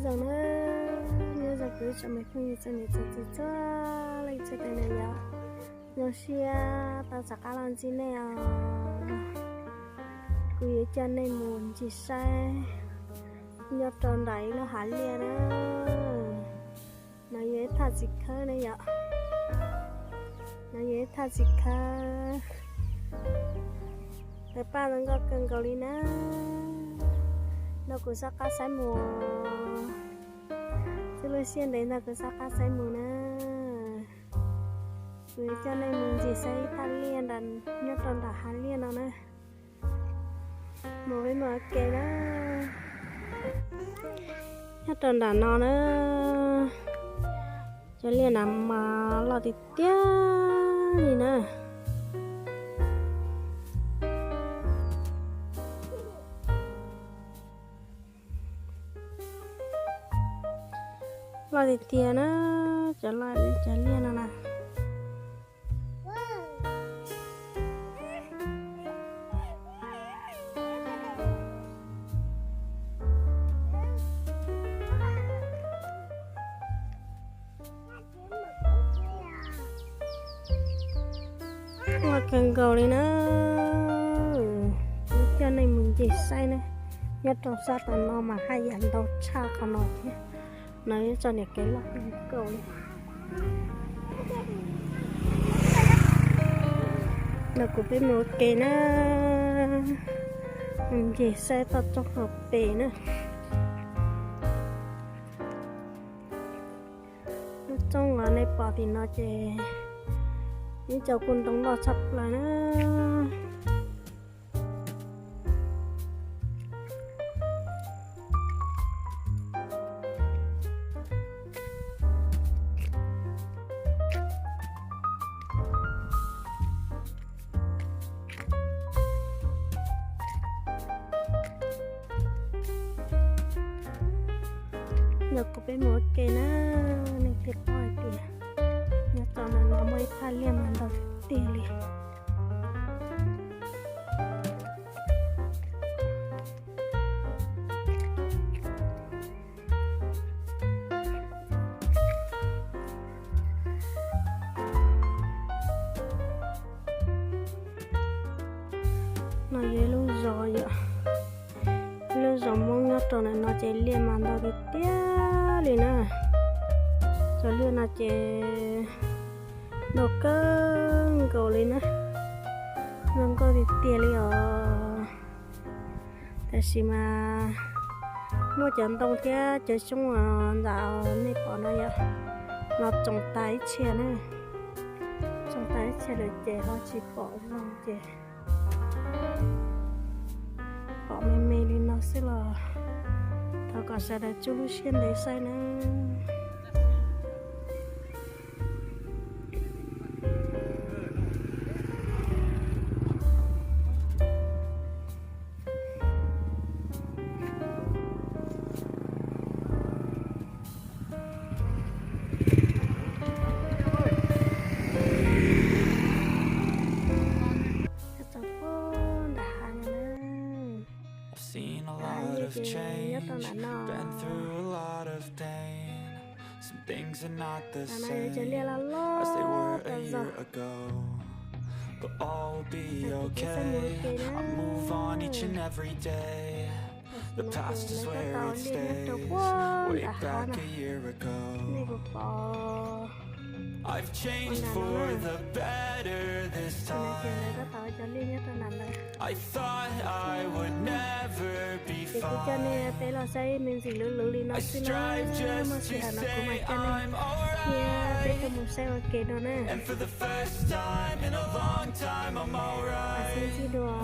Zoo na, nyob zoo kuv ib tsoom me phooj ywg txhua niam txhua txiv txhua leej txhua tus na yom. Zoo siab tau rov qab los ntsib nej os. Kuv yuav coj nej mus ncig saib nyob rau nram ib lub hav liaj na. No yog ib thaj txiv khawb ne yom. No yog ib thaj txiv khawb. Tawg paj zoo nkauj kawg nkaus li na. No kuv sab qab saib mus. Txhua lub sij hawm ntev no kuv sab qab saib mus na. Kuv yuav coj nej mus ncig saib ib thaj liaj nyob rau nram hav liaj no na. Mus peb mus ua ke na. Nyob rau nram no na, cov liaj na mas loj tiag tiag li na. Loj tiag tiag na, cov loj cov liaj no na. Loj kawg nkaus li na. Kuv coj nej mus ncig saib na. Nyob rau sab tom no mas haj yam ntau tshaj qhov no thiab. No yog txoj niam kev loj kawg nkaus li. No kuv peb mus ua ke na, mus ncig saib toj roob hauv pes na. Lub roob uas nej pom tim no ces ib co kuj ntoo loj tshaj plaws na. Yog kuv peb mus ua ke na, nej thiaj paub hais tias nyob rau ntawm no muaj ib thaj liaj mas ntau tiag tiag li. No yog ib lub zos yom, ib lub zos Hmoob nyob rau ntawm no ces liaj mas ntau tiag tiag li na. Cov liaj no ces ntau kawg nkaus li na, ntau nkauj tiag tiag li os. Tab sis mas muaj cov ntoo thiab cov xyoob ntawm nej pom no yom, los tsoom tas ib txhia na, tsoom tas ib txhia lawm ces ho tsis pom zoo ces pom me me li no xwb los thov kom sawv daws tsuas lub siab ntev saib na. Nyob rau puag nram hav no na. Hav liaj ces nyob rau nram no. Tam no yog cov liaj loj loj tas zog. Kuv peb xab mus ua ke na. Tam no ces lawv tab tom ua liaj nyob rau puag nram hav na. Nej puas pom ua nram no na? Tam no ces lawv tab tom ua cov liaj nyob rau nram ntawd. Ces kuv coj nej peb los saib me ntsis luv luv li no xwb na, muaj sij hawm no kuv mam coj nej thiab peb tuaj mus saib ua ke dua na. Mam sib ntsib dua.